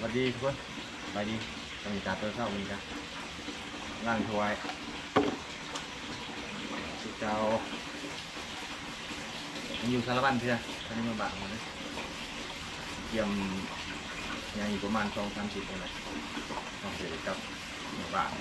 ສະບາຍດີທຸກຄົນ ສະບາຍດີ. ບັນຍາກາດຕອນເຊົ້ານີ້ກະລ້າງຖ້ວຍ ຄືເກົ່າ. ຍັງຢູ່ສາລະວັນເທື່ອ ທັນໄດ້ເມືອບ້ານເລີຍ. ກຽມຍັງອີກປະມານສອງສາມທິດນີ້ແຫຼະ ຕ້ອງໄດ້ກັບເມືອບ້ານ.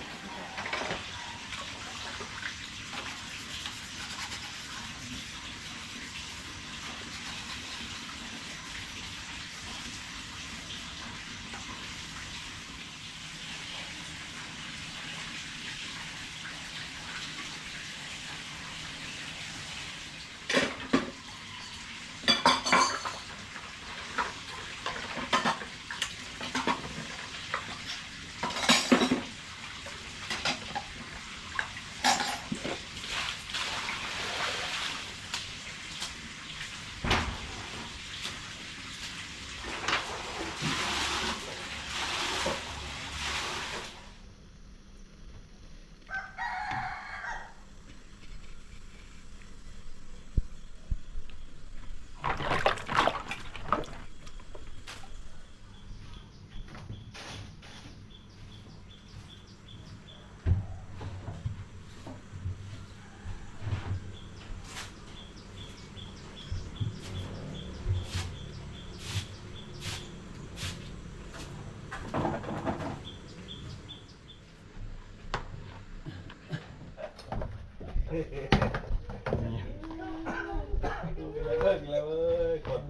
ເລີກແລ້ວເວີ້ຍ ຄົນ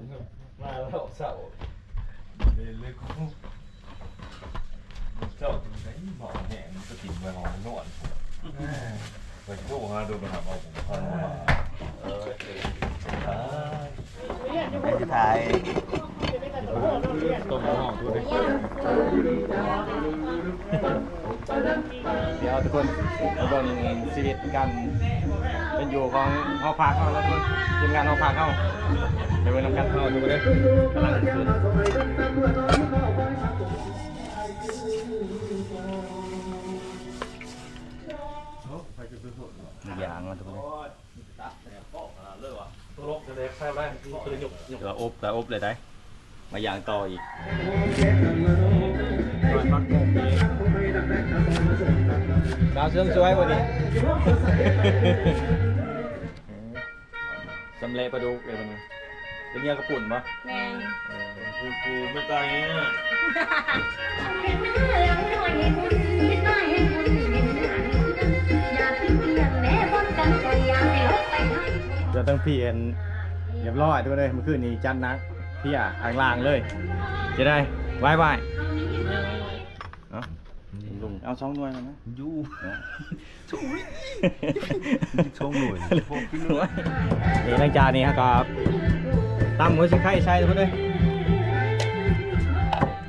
ມາແລ້ວເຊົ້າ ເລີກ ເຊົ້າຈັ່ງໃດ ເວົ້າແຮງ ມັນກໍກິນໄວ້ ເວົ້ານອນ ໄປໂທຫາດູ ໄປຫາເວົ້າ ເອີ ເອີ ໄປຖ່າຍ ຕົ້ມເຂົ້າ ດຽວທຸກຄົນມາເບິ່ງຊີວິດການເປັນຢູ່ຂອງຫໍພັກເຮົາເນາະທຸກຄົນ ທີມງານຫໍພັກເຮົາ ໄປເບິ່ງນຳກັນເນາະທຸກຄົນເດີ ກຳລັງຂຶ້ນ ຢ່າງເນາະທຸກຄົນເດີ. ກະອົບ ກະອົບເລີຍໄດ໋ ມາຢ່າງຕໍ່ອີກ ສາວເສີມສວຍມື້ນີ້ ຊຳແຫຼະປາດຸກເດ້ມື້ນີ້ ເປັນເຫຍື່ອກະປຸ້ນບໍ່? ແມ່ນ ເອີ ຄື ຄື ເຮືອນທັງພີ້ອັນ ຮຽບຮ້ອຍທຸກຄົນເອີຍ ມື້ຄືນນີ້ຈັດໜັກ ເພຍອ່າງລ່າງເລີຍ ຈະໄດ້ ວາຍ ວາຍ ເອົາ ເອົາສອງໜ່ວຍມານະ ຢູ່ ເອົາ ສອງໜ່ວຍ ສອງໜ່ວຍ ນີ້ ຫຼັງຈາກນີ້ເຮົາກະຕຳຫົວຊິໄຄໃສ່ທຸກຄົນເອີຍ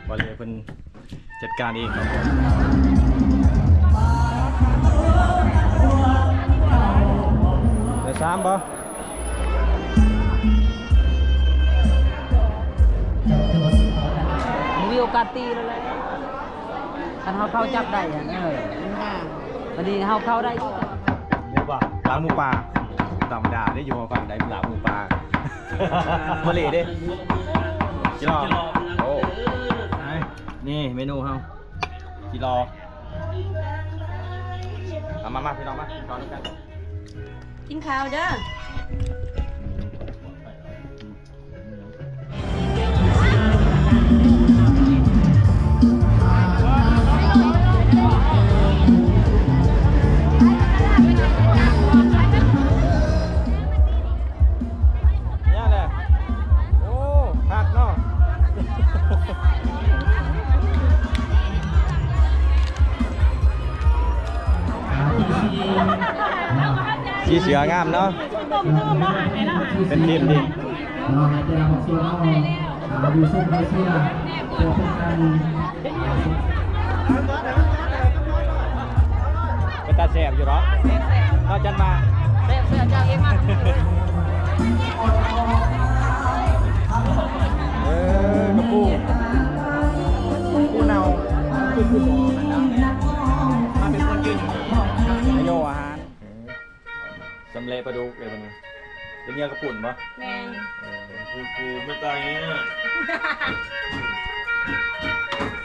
ບໍ່ເລີຍເພິ່ນ ຈັດການເອງ ໄດ້ສາມບໍ່? ມີໂອກາດຕີແລ້ວແຫຼະ ຄັນເຮົາເຂົ້າຈັບໄດ້ຫັ້ນ ເອີ ອັນນີ້ເຮົາເຂົ້າໄດ້ຢູ່ ເຫັນບໍ່ ລາບໝູປ່າ ທຳມະດາເດ້ ຢູ່ຝັ່ງໃດລາບໝູປ່າ ບໍ່ເລເດ້ ຈິລໍ ໂອ້ ນີ້ເມນູເຮົາ ຈິລໍ ເອົາ ມາ ມາ ພີ່ນ້ອງມາ ກິນເຂົ້ານຳກັນ ກິນເຂົ້າເດີ. ນີ້ແຫຼະ ໂອ້ ຄັກເນາະ ສີເສືອງາມເນາະ ເປັນທີມທີ່ ເນາະ ໃຫ້ແຕ່ລະພາກສ່ວນເຮົາ ອ່າ ຢູ່ຊົມເຮົາເຊຍ ເພື່ອເປັນການ ອ່າ ເປັນຕາແຊບຢູ່ເນາະ ເນາະ ຈັນມາ ແຊບ ເສືອເຈົ້າເອງມາ ເອີ ກະປູ ກະປູເນົ່າ ມາເປັນຄົນຢືນ ໃຫ້ໂຍອາຫານ. ຊຳແຫຼະປາດຸກເດ້ມື້ນີ້ ເປັນເຫຍື່ອກະປຸ້ນບໍ່? ແມ່ນ ເອີ ຄື ຄື ແມ່ນຕາຍງ່າຍ ເອີ ເປັນ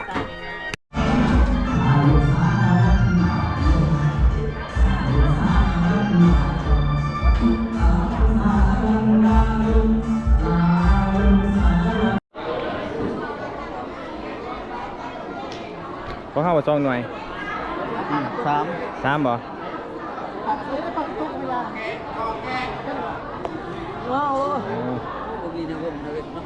ສອງໜ່ວຍ ອືມ ສາມ ສາມບໍ່? ວ້າວ ໂອ້ ບໍ່ມີແນວເບິ່ງເລີຍເນາະ.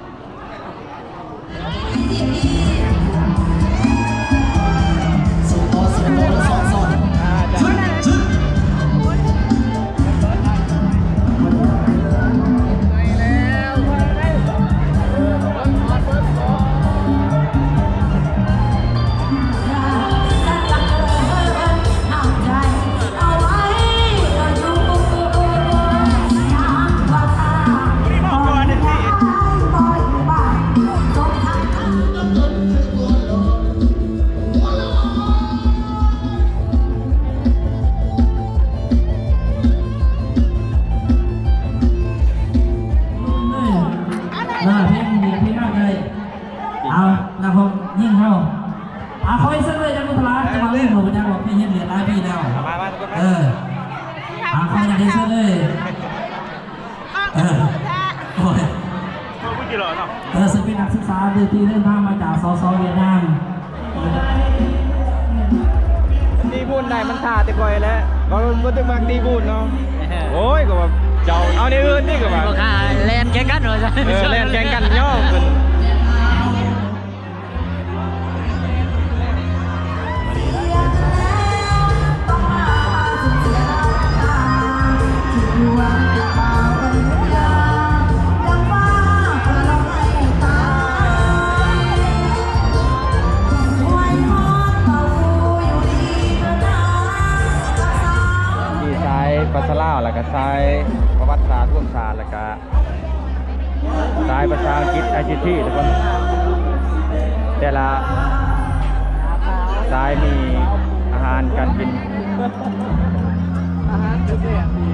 ເອີ ເພງເດືອດເພງມາກເລີຍ. ເອົາ ນັກຮ້ອງຍິງເຮົາ ເອົາ ຂໍເຊີນເລີຍ ຈັກ ບຸດທະລາ ຈັກ ເລື່ອງ ບໍ່ຈັກ ເພງເຮັດວຽກຫຼາຍປີແລ້ວ. ເອີ ເອົາ ຂໍເຊີນເລີຍ. ເອີ ໂອ້ຍ ເອີ ເຊິ່ງເປັນນັກສຶກສາທີ່ເດີນທາງມາຈາກ ສສ ຫວຽດນາມ. ຕີບຸນໄດ້ມັນຖ້າແຕ່ຂ້ອຍແຫຼະ ເພາະວ່າບໍ່ຖືກມັກຕີບຸນເນາະ. ໂອ້ຍ ກໍວ່າເຈົ້າເອົາແນວອື່ນຕິ ກໍວ່າ ບໍ່ກ້າແລ່ນແຂ່ງກັນວ່າຊັ້ນ. ເອີ ແລ່ນແຂ່ງກັນຫຍໍ້ເພິ່ນ. ມີສາຍພາສາລາວ ແລ້ວກະສາຍປະຫວັດສາດຮ່ວມຊາດ ແລ້ວກະ ສາຍພາສາອັງກິດ ໄອຊີທີ ທຸກຄົນ. ແຕ່ລະສາຍມີອາຫານການກິນ ອາຫານກະແຊບດີ.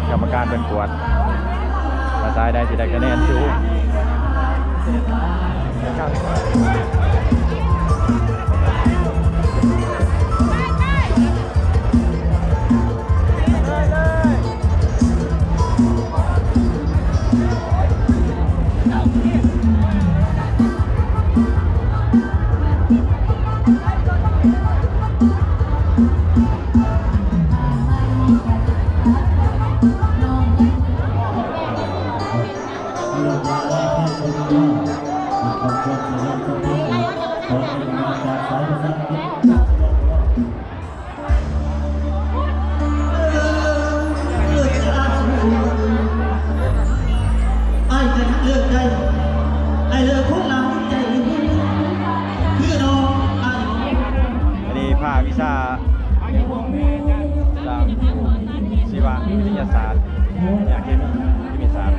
ກຳມະການເພິ່ນກວດວ່າສາຍໃດຊິໄດ້ຄະແນນສູງ. ອັນນີ້ພາກວິຊາ ສາຍວິທະຍາສາດ ແຍກເຄມີ ເຄມີສາດ.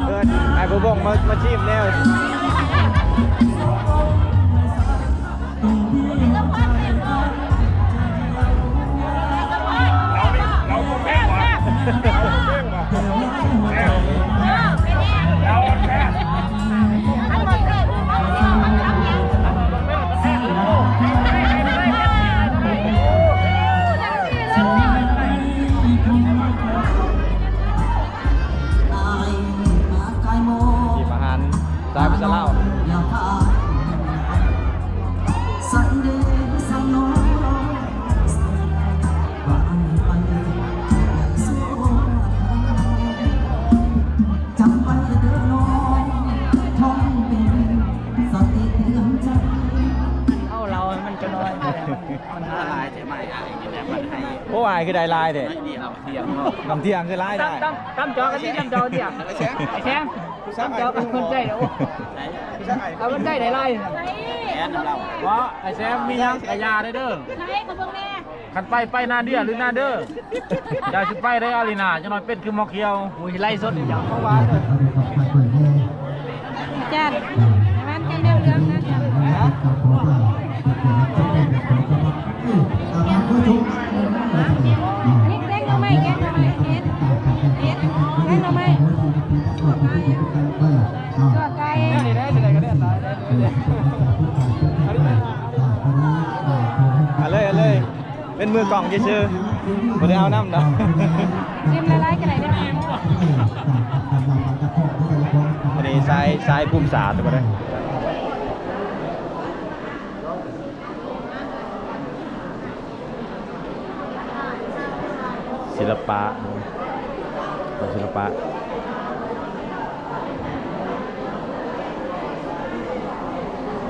ເອີ້ນອ້າຍຜູ້ບົ້ງມາ ມາຊີມແດ່. ທີມອາຫານສາຍພາສາລາວ. ເອົາເຫຼົ້າໃຫ້ມັນຈັກໜ້ອຍ. ໂອ້ ອ້າຍຄືໄດ້ຫຼາຍແທ້. ນ້ຳທ່ຽມຄືຫຼາຍໄດ້. ຕຳ ຕຳ ຕຳຈອກະຕິ ຕຳຈອກະຕິ. ໄອ້ແຊງ ຕຳຈອກະຕິ ເພິ່ນໃຈແລ້ວ. ເອົາ ເພິ່ນໃຈໄດ້ຫຼາຍ. ບໍ່ ໄອ້ແຊງ ມີຫຍັງກະຢ່າເດີ. ໃສ ຂໍເບິ່ງແດ່. ຄັນໄປ ໄປນາເດຍ ຫຼື ນາເດີ. ຢ່າຊິໄປໄດ້ ອາຣີນາ ຈັກໜ້ອຍເປັນຄືໝໍຂຽວ. ໂອ້ຍ ໄລສົດຫຍັງ ເພາະວ່າ ຈານ ມັນຈະເລື່ອງເລື່ອງນະ. ແກງໜໍ່ໄມ້ ແກງໜໍ່ໄມ້ ເຮັດ ເຮັດ ແກງໜໍ່ໄມ້ ຊົ່ວໄກ່. ແນວນີ້ໄດ້ ຊິໄດ້ກະເດັນຫຼາຍເດ້. ອັນນີ້ນະ. ເປັນມືກ້ອງຊື່ໆ ບໍ່ໄດ້ເອົານຳດອກ. ຊີມຫຼາຍໆກໍໄດ້ເດີ. ອັນນີ້ຊາຍ ຊາຍພູມສາດ ທຸກຄົນເດີ. ສິລະປະ ສິລະປະ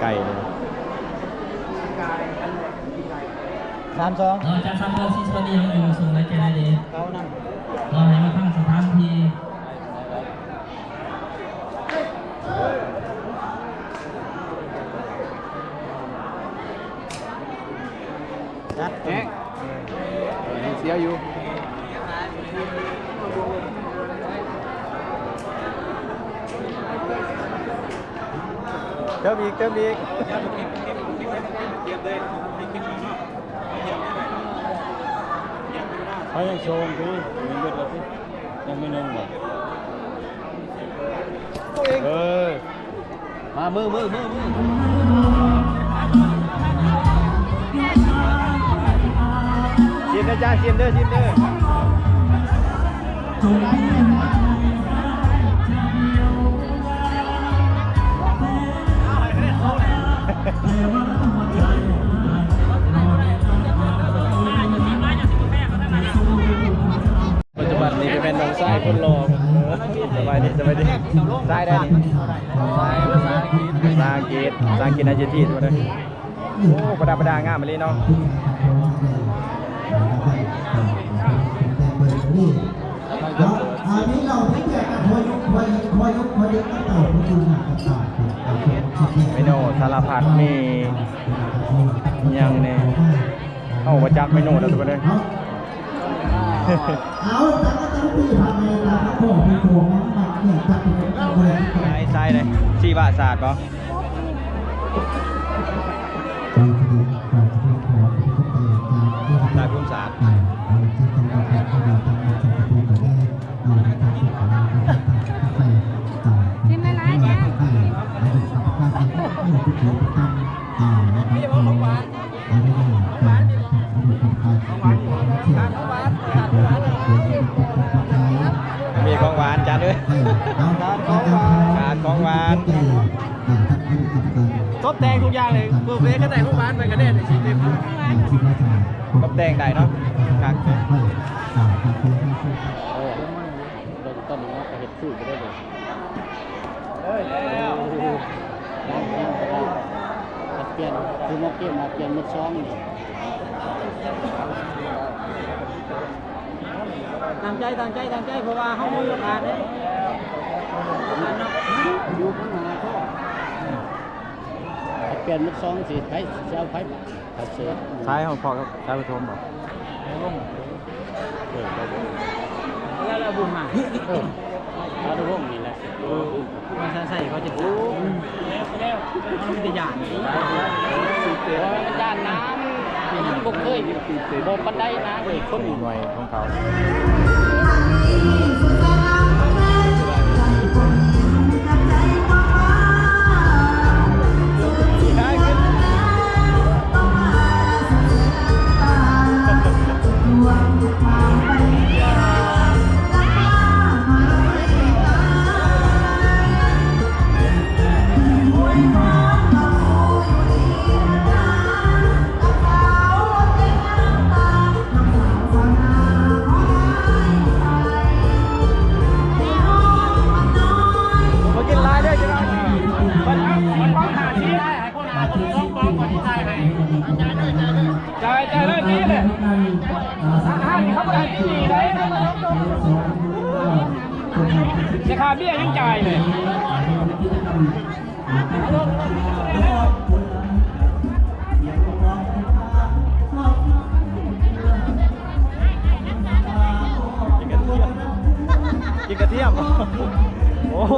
ໄກ່ເລີຍ. ສາມສອງ ເອີ ຈາກສາມເດືອນ ສີ່ສິບປີ ຍັງຢູ່ສູງໃນແກ່ໃດເດ ເອົານຳ ເອີ ໃຫ້ມາທາງສະຖານທີ່ ຈັດແຮງ ເອີ ຍັງເສຍຢູ່ ເຕີມອີກ ເຕີມອີກ. ເຂົາຍັງໂຊງຢູ່ ມີເບິດແລ້ວຕິ ຍັງມີໜຶ່ງບໍ່? ເອີ ມາ ມື ມື ມື ມື ຊີມເດີຈ້າ ຊີມເດີ ຊີມເດີ. ປັດຈຸບັນນີ້ກໍແມ່ນນ້ອງຊາຍຄົນຫຼໍ່. ສະບາຍດີ ສະບາຍດີ. ຊາຍໃດນີ້? ຊາຍພາສາອັງກິດ ພາສາອັງກິດ ພາສາອັງກິດ ອາເຈນຕິນາ ໂອ້ ປະດັບປະດາງາມອີ່ຫຼີເນາະ. ເມນູສາລະພັດ ມີຫຍັງແດ່? ເຮົາບໍ່ຈັກເມນູແລ້ວ ທຸກຄົນເອີຍ. ເອົາ ຈັກກະຈັ່ງຕີພັກໃນລາວ ກໍເປັນໂຕມັນມັກນີ້ຈັກເປັນ ຊາຍໃດ? ຊີວະສາດບໍ່? ນາຍພູມສາດ ຊີມຫຼາຍໆແດ່. ມີຂອງຫວານ ຈານເອີຍ ຂາດຂອງຫວານ. ຕົບແຕ່ງທຸກຢ່າງເລີຍ ເພີເຟັກ ກໍໄດ້ຂອງຫວານໄປກະແດ່ ຊິເຕັມ. ຕົບແຕ່ງໄດ້ເນາະ ຄັກ. ໂອ້ ເບິ່ງຕົ້ນເນາະ ເຮັດຄືໄປໄດ້ເລີຍ. ເອີ ແລ້ວ ຍັງ ຍັງ ຍັງ ປ່ຽນ ຄືໝໍ້ເກມມາປ່ຽນໝົດຊອງນີ້. ຕັ້ງໃຈ ຕັ້ງໃຈ ຕັ້ງໃຈ ເພາະວ່າເຮົາມີໂອກາດເດ້. ຢູ່ຂ້າງໜ້າໂຕ ປ່ຽນໝົດຊອງຊິ ໃຜຊິເອົາໃຜບາດ ຄັດເສດ. ຊາຍຂອງພໍ່ກັບຊາຍປະຖົມບໍ່? ເອີ ແລ້ວ ແລ້ວບຸນມາ ເອີ ເອີ ອານຸວົງນີ້ແຫຼະ ເອີ ມາຊາໃສ່ເຂົາຈະ ໂອ້ ອືມ ແລ້ວ ແລ້ວ ມັນມີແຕ່ຢ້ານ ຢ້ານນາ ມັນບໍ່ເຄີຍ ບໍ່ປານໃດນາ ເອີຍ ຄົນໜ່ວຍຂອງເຂົາ. ບໍ່ກິນຫຼາຍເດີ ພີ່ນ້ອງ. ມັນ ມັນປອງຫ້າສິບ ໃຫ້ຄົນລາວສອງປອງກ່ອນຊິຈ່າຍໃຫ້. ຈ່າຍ ຈ່າຍເລີຍ ນີ້ແຫຼະ ອາຫານນີ້ເຂົາບໍ່ໄດ້ຟຣີເດ້. ແຕ່ຄ່າເບຍຍັງຈ່າຍເລີຍ. ກິນກະທຽມ ໂອ້ໂຫ.